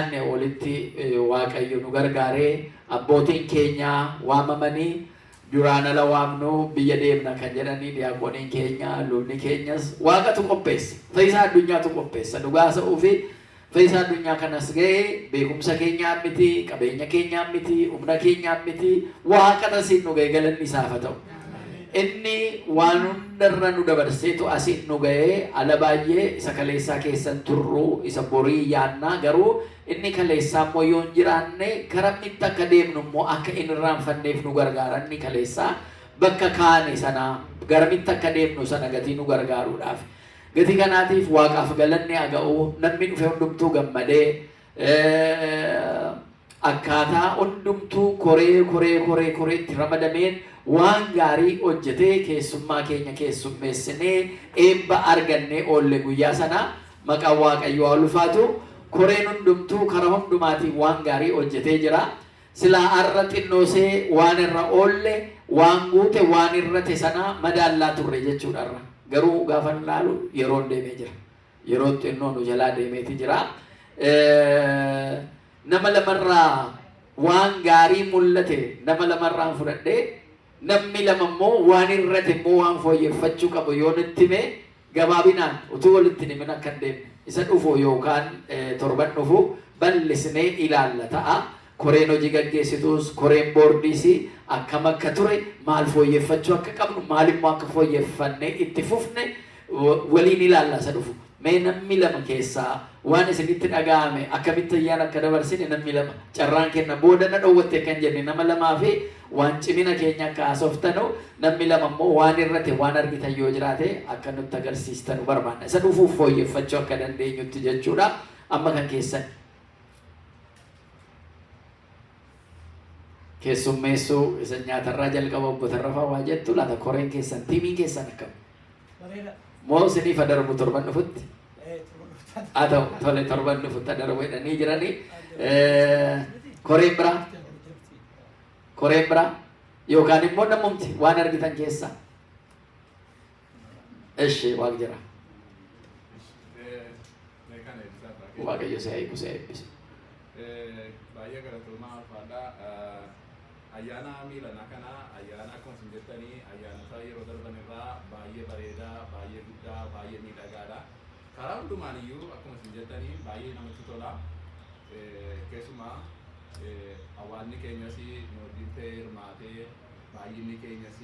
yaadne olitti Waaqayyo nu gargaaree, abbootiin keenya waamamanii, duraan ala waamnu biyya deemna kan jedhanii, diyaaqoniin keenya, lubni keenyas, Waaqatu qopheessa. Fayyisaa addunyaatu qopheessa. Dhugaa haasa'uu fi Fayyisaa addunyaa kanas ga'e beekumsa keenyaan miti, qabeenya keenyaan miti, humna keenyaan miti, Waaqatu asiin nu ga'e, galanni isaaf haa ta'u. Inni waan hundarra nu dabarseetu asiin nu ga'e. Ala baay'ee isa kaleessaa keessan turru, isa borii yaannaa, garuu inni kaleessaa immoo yoo hin jiraanne karamitti akka deemnu immoo akka hin irraanfanneef nu gargaara. Inni kaleessaa bakka kaane sana, garamitti akka deemnu sana gatii nu gargaaruudhaaf. Gatii kanaatiif Waaqaaf galanni haa ga'u. Namni dhufe hundumtuu gammadee, akkaataa hundumtuu koree koree koree koreetti ramadameen waan gaarii hojjetee, keessummaa keenya keessummeessinee, eebba argannee oolle guyyaa sana. Maqaan Waaqayyoo haa ulfaatu. Koreen hundumtuu karaa hundumaatiin waan gaarii hojjetee jira. Silaa har'a xinnoosee waan irra oolle, waan guute, waan irrate sana madaallaa turre jechuudha har'a. Garuu gaafa ilaalu yeroon deemee jira. Yeroon xinnoo nu jalaa deemeeti jira. Nama lamarraa waan gaarii mul'ate nama lamarraan fudhadhee, namni lama immoo waan irrate immoo waan fooyyeffachuu qabu yoo nutti hime, gabaabinaan utuu walitti hin himin akka hin deemne, isa dhufu yookaan torban dhufu bal'isnee ilaalla ta'a. Koreen hojii gaggeessituus, koreen boordiis akkam akka ture, maal fooyyeffachuu akka qabnu, maal immoo akka fooyyeffannee itti fufne waliin ilaalla isa dhufu. Mee namni lama keessaa waan isinitti dhaga'ame, akkamitti ayyaana akka dabarsine, namni lama carraan kenna. Booda na dhoowwatte kan jenne, nama lamaa fi waan cimina keenya akka haasoftanu, namni lama immoo waan irrate, waan argitan yoo jiraate akka nutti agarsiistanu barbaanna. Isa dhufuuf fooyyeffachuu akka dandeenyutti jechuudha. Amma kan keessan. Keessummeessuu isa nyaatarraa jalqaba, obbo Tarrafaa, waa jettu laata? Koreen keessan, tiimiin keessan akkam? Bareeda. Moo isiniif darbu torban dhufutti? Torban dhuftan. Haa ta'u, tole, torban dhufutti darbu jedhanii jiranii. Koreen biraa? Koreen biraa? Yookaan immoo namumti waan argitan keessaa? Eshi, Waaq jira. Waaqayyo si haa eegu, si haa eebbisu. Baay'ee galatoomaa, ulfaadhaa. Ayyaana miilanaa kana, ayyaana akkuma isin jettanii ayyaanota yeroo darban irraa baay'ee bareedaa, baay'ee guddaa, baay'ee miidhagaadha. Karaa hundumaan iyyuu akkuma isin jettanii baay'ee namatti tola. Keessumaa hawaasni keenyas nu wajjin ta'ee hirmaatee, baay'inni keenyas,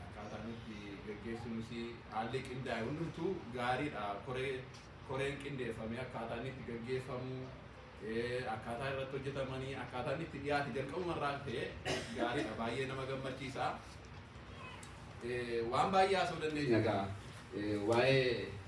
akkaataan itti geggeessinus, haalli qindaa'e hundumtuu gaariidha. Koreen qindeeffamee akkaataan itti geggeeffamu, akkaataa irratti hojjetamanii, akkaataan itti dhiyaate jalqabumarraa ta'e gaariidha, baay'ee nama gammachiisa. Waan baay'ee haasa'uu dandeenya egaa waa'ee